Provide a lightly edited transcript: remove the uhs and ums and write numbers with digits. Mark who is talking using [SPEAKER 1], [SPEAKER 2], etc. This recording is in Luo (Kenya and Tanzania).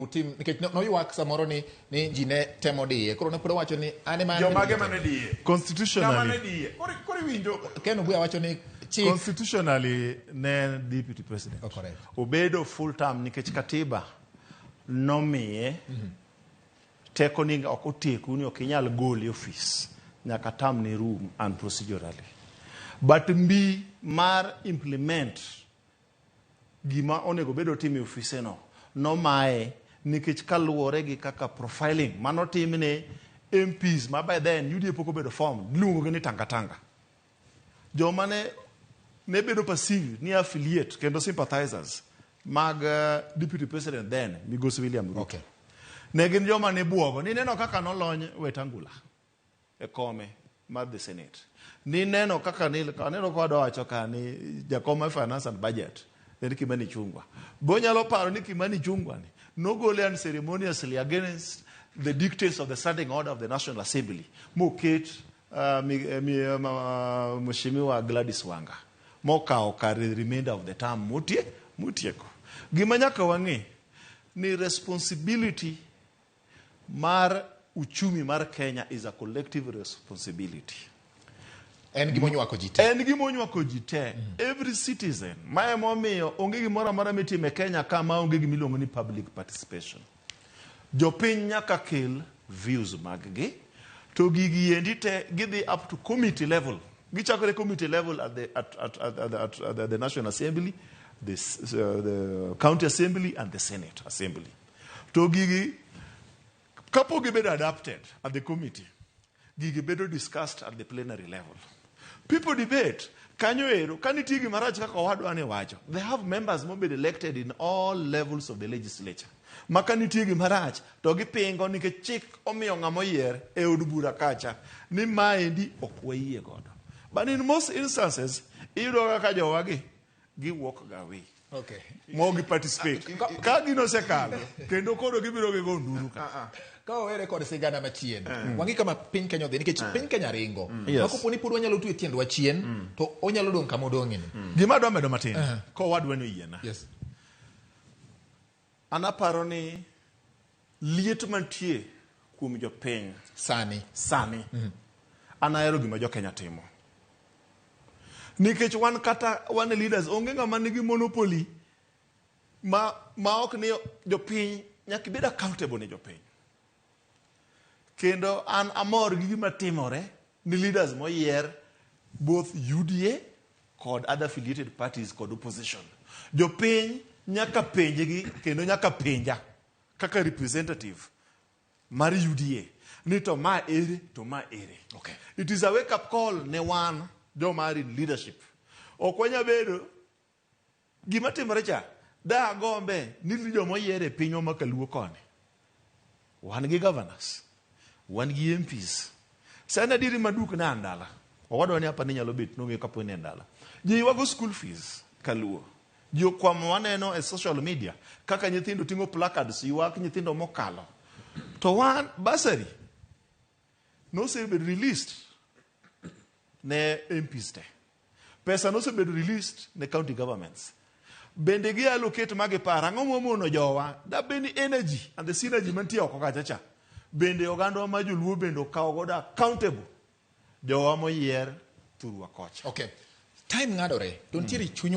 [SPEAKER 1] Utim nikech noywak samoro ni ji ne temo diye. Koro ne pod owacho ni an ema an
[SPEAKER 2] Jomage mane diye? Ng'ama
[SPEAKER 3] Constitutionally,
[SPEAKER 2] ne diye? Koro iwinjo
[SPEAKER 1] Ken Obuya wacho ni chik
[SPEAKER 3] constitutionally ne en deputy president.
[SPEAKER 1] Oh, correct.
[SPEAKER 3] Obedo full term nikech katiba nomiye teko ni ok oteku ni ok inyal gole e ofis nyaka term ne rum and procedurally. But mbi mar implement gima onego bed otim e ofise no nomaye nikech kaluwore gi kaka profiling manotimne MPs ma by then UDA pok obedo formed, iluongo gi ni tanga tanga. Joma ne bedo perceived ni affiliate kendo sympathizers mag deputy president then Migosi William Ruto. Ne gin joma ne buogo. Nineno kaka nolony Wetangula e kome mar the Senate. Nineno kaka ni, aneno ka wadwa wacho ka ni jakom mar finance and budget en Kimani Ichung'wa. Be onyalo paro ni Kimani Ichung'wa ni nogole unceremoniously against the dictates of the standing order of the National Assembly moket Mheshimiwa Gladys Wanga mokawo kar the remainder of the term motieko. Gima nyaka wang'e ni responsibility mar uchumi mar Kenya is a collective responsibility.
[SPEAKER 1] En gima onywako ji te.
[SPEAKER 3] En gima onywako ji te. Every citizen. Ma emomiyo onge gimoro amora mitimo e Kenya ka ma onge gima iluongo ni public participation. Jopiny nyaka kel views mag gi to gigi endi te gidhi up to committee level. Gichakore committee level at the, at, at, at, at, at, at the National Assembly, the County Assembly and the Senate Assembly. To gigi kapok gibedo adapted at the committee, gigi bedo discussed at the plenary level. People debate kanyo ero ka nitie gima rach kaka owadwa ni wacho. They have members mobedo elected in all levels of the legislature. Ma ka nitie gima rach to gipingo nikech chik omiyo ng'ama oyier e od bura kacha ni maendi ok wayie godo. But in most instances iyudo kaka jowagi giwuok ga away. Mo gi participate. Ka gino osekalo kendo koro gibiro gigo nduru ka.
[SPEAKER 1] Ka wawere kod sigana machien, wang'i kama piny Kenya odhi nikech piny Kenya ringo.
[SPEAKER 3] Yes.
[SPEAKER 1] Ma kopo ni pod wanyalo twe tiendwa chien, to onyalo dong' kama odong'e ni.
[SPEAKER 3] Gima adwa medo matin, kowadwa ni oyiena. An aparo ni liet mantie kuom jopiny
[SPEAKER 1] sani.
[SPEAKER 3] Sani. An ahero gima jo-Kenya timo. Nikech wan kata wan leaders onge ng'ama nigi monopoly ma ok ni jopiny nyaka ibed accountable ne jopiny. Kendo an amor gi gima timore ni leaders moyier both UDA kod other affiliated parties kod opposition. Jopiny nyaka penjgi kendo nyaka penja kaka representative mar UDA ni to ma ere to ma ere. It is a wake up call ne wan joma are in leadership. Ok wanya bedo gima timore cha da gombe ni joma oyier e pinywa ma kaluo koni. Wan gi governors, wan gi MPs. Sani adieri maduk ne an dala. Owadwa ni apa ni nyalo bet nong'eyo kapo ni en dala. Ji ywago school fees kaluo. Ji okwamo waneno e social media kaka nyithindo ting'o placards ywak nyithindo mokalo. To wan bursary nosebedo released ne MPs te. Pesa nosebedo released ne county governments. Bende gi allocate ma giparo ang'o momono jowa da bed ni energy and the synergy mantie oko kacha cha. Bende oganda ma joluo bende okawo godo accountable jowa moyier thurwa kocha.
[SPEAKER 1] Time ng'adore to nitiere chuny.